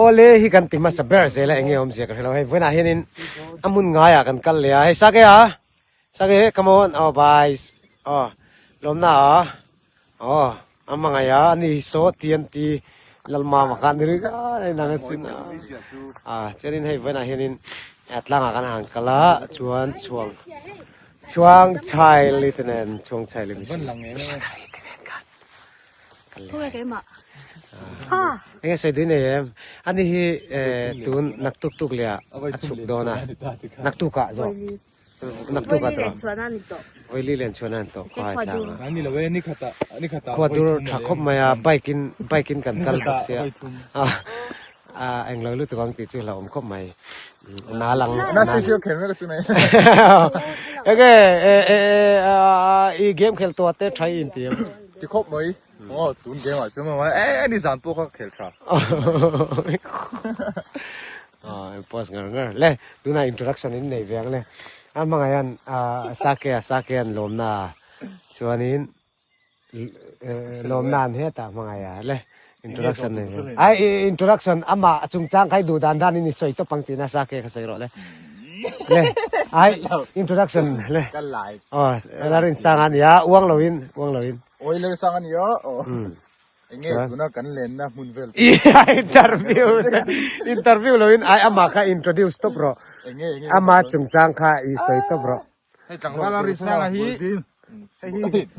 Awle hi kan ti hmasa ber zel a enge awmzia ka hrelo hei vawiinah hianin a hmun ngaiah kan kal leh a hei sake a sake come on aw bye aw lawmna a aw a hmangaih a ani hi saw TNT Lalmama kha ni ringawt a inang asin a a chuanin hei vawiinah hianin tlangah kan han kal a chuan chhuang chhuang chai li te nen chhuang chai li missionary te nen khan. Enge sawi dui nei em? Ani hi tun naktuk tuk leh ah a chhuk dawn a, naktuk ah zawk, naktuk ah tawh, Vawili len chhuan a ni tawh khua a tlang a, khua dur tha khawp mai a, bike in bike in kan kal bawk sia, a englo lutuk ang tih chu hlauhawm khawp mai, nal ang enge i game khel tuah te tha i inti em? Ti khawp mai. Aw tun game ah chuan maw e ni zan pawh kha khel tha. Aw post ngar ngar le tunah introduction in nei ve ang le a hmangah hian sake a sake an lawmna chuanin lawmna an hetah hmangaiha le introduction nei ve ai introduction amah chungchang kha i duh dan dan in i sawi tawp ang tihna sake kha sawi rawh le le ai introduction le aw Larinsanga a nia uang loin uang loin. Awi Larinsanga a nia aw enge tuna kan lenna hmun vel interview interview loin ai amah kha introduce tawp rawh ama chungchang kha i sawi tawp rawh. Hei tlangval Larinsanga hi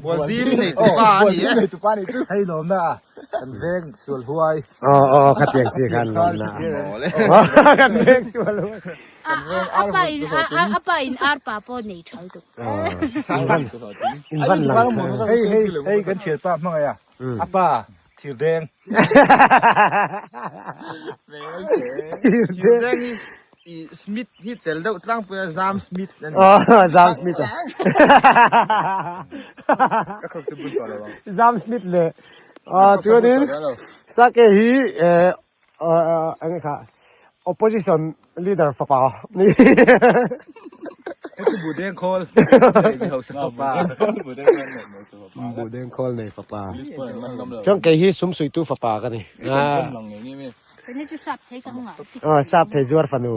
Bualdim nei tupa a ni e. Tupa ni chu. Hei lawmna a kan veng sual huai. Aw aw khatiang chi khan lawmna a. Kan veng sual huai. Apa in apa in ar pa pawh nei tha lutuk. In van lang tha. Hei hei hei kan thian pa hmangaih a. Apa thir deng. Thir deng hi Smith hi tel deuh tlangpui a Zam Smith a ni. Aw Zam Smith a. Ka khawp chu bun tawh lo ang. Zam Smith le chuanin Sake hi eng kha opposition leader fapa ni. Hei chu Budeng khawl nei hausa fapa. Budeng khawl nei fapa. Chuan kei hi sumsuitu fapa ka ni. Aw sap thei zuar fanu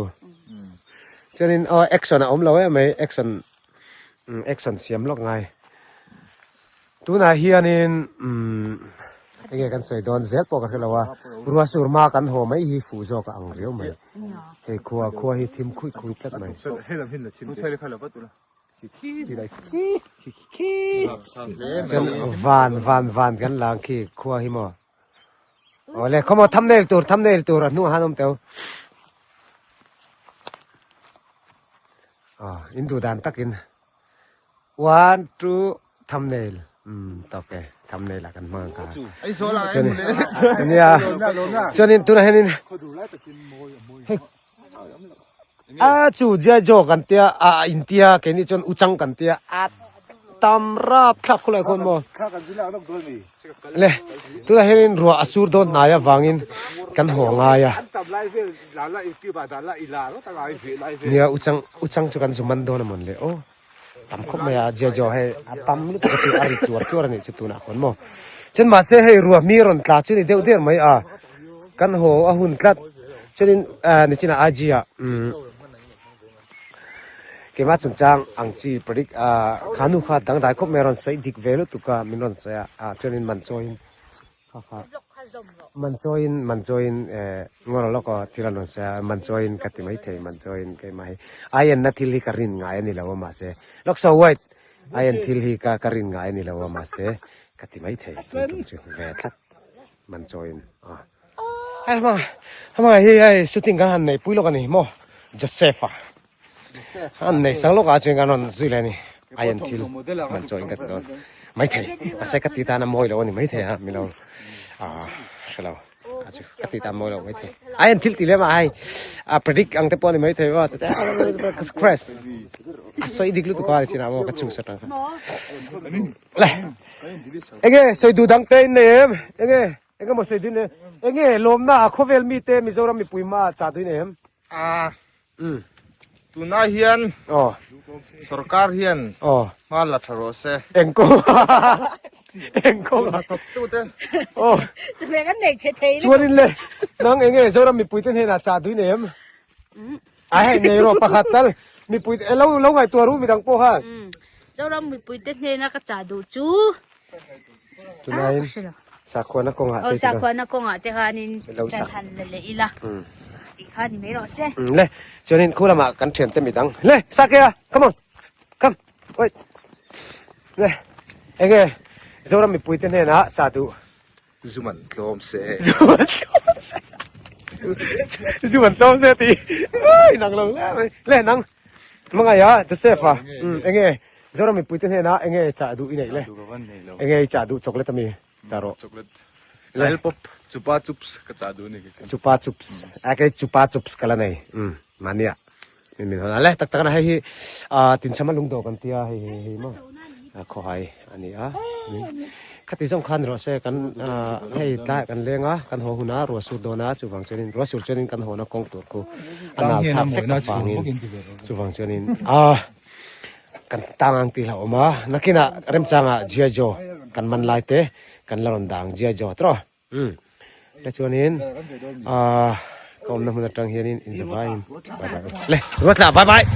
chuanin aw action a awm lo em mai action action siam lawk ngai tunah hianin umm enge kan sawi dawn zel pawh ka hre lo a ruah sur hma kan haw mai hi fuh zawk a ang riau mai hei khua khua hi thim khuih khuih tlat mai. Chuan van van van kan lang khi khua hi maw. Awle khawmaw thumbnail tur thumbnail tur a hnuah han awm teu. Aw in duh dan takin one two thumbnail um tawk e thumbnail ah kan hmang ang ka. Nia chuanin tunah hianin hei a chu jia jo kan tia a intia keini chuan uchang kan tia a tam rap thlak khulai khawn maw. Le tunah hianin ruah a sur dawn hnai avangin kan haw ngai a nia uchang uchang chu kan zu man dawn a mawn le aw tam khawp mai a zia zia hei a tam lutuk a chu a ri chuar chuar a nih chu tunah khawn maw chuan mahse hei ruah mi rawn tla chu ni deuh der mai a kan haw a hun tlat chuanin ah nichinah IG ah umm. Keimah chungchang ang chi predict ah kha nu kha dangdai khawp mai a rawn sawi dik ve lutuk a min rawn sawi a ah chuanin man chawiin kha kha man chawiin man chawiin eh ngawr lawk aw thil an rawn sawi a man chawiin ka ti maithei man chawiin keimah hi ai enna thil hi ka rin ngai a ni lo a mahse lawk so wait ai en thil hi ka ka rin ngai a ni lo a mahse ka ti maithei tun tum chu ve tlat man chawiin ah. Hei hma hma hi hei shooting kan han nei pui lawk a ni maw Joseph a an nei sang lawk ah chuan kan rawn zui leh a ni ai an thil man chaw in ka ti dawn maithei mahse ka ti tan a mawi lo a ni maithei a milo ah hre lo a chu ka ti tan mawi lo maithei ai an thil ti lem a hei a predict ang te pawh a ni maithei maw chutah crash a sawi dik lutuk a chinah maw ka chung sat ang kha le enge sawi duh dang te in nei em enge. Engemaw sawi duin e, enge lawmna a khawvel mite Mizoram mipui hma ah chah duin em? A, tunah hian sorkar hian hma la tha rawh se. Engko? Eng kawng ah. Thawk tu te. Aw. Chawhmeh kan nei che thei. Chuanin le nang enge Zoram mipui te hnenah chah dui nei em? A hei nei rawh pakhat tal mipui te lo lo ngaihtuah ru midang pawh khan. Zoram mipui te hnena ka chah duh chu. Tunaiin sakhuana kawngah te Aw sakhuana kawngah te khanin tan han la leh ila. Tih kha ni mai rawh se. Le chuanin khu lamah kan thian te midang le Sakea come on come wait le enge Zoram mipui te hnenah chah duh. Zuman tlawm se. Zuman tlawm se. Zuman tlawm se ti. Ai nang lo le mai. Le nang. Mangai a Joseph a. Um enge Zoram mipui te hnena enge chah duh i nei le. Enge i chah duh chocolate ami chah rawh. Chocolate. Lal pop chupa chups ka chah duh ni. Chupa chups. A ke chupa chups ka la nei. Um mania. Min min hawn a le tak tak a hei hi ah tinchham a lungdawh kan tia hei hei hei maw a khawhai a ni a khati zawng khan rawh se kan ah hei tlaiah kan leng a kan haw hun a ruah sur dawn a chuvang chuanin ruah sur chuanin kan hawna kawng tur khu a nal thlak vek avangin chuvang chuanin ah kan tang ang tih hlauhawm a nakinah remchangah Jiajo kan man lai te kan la rawn dang Jiajo tawh. Umm le chuanin ahh ka awmna hmun atang hianin inzavaiin bye bye le ruatla bye bye.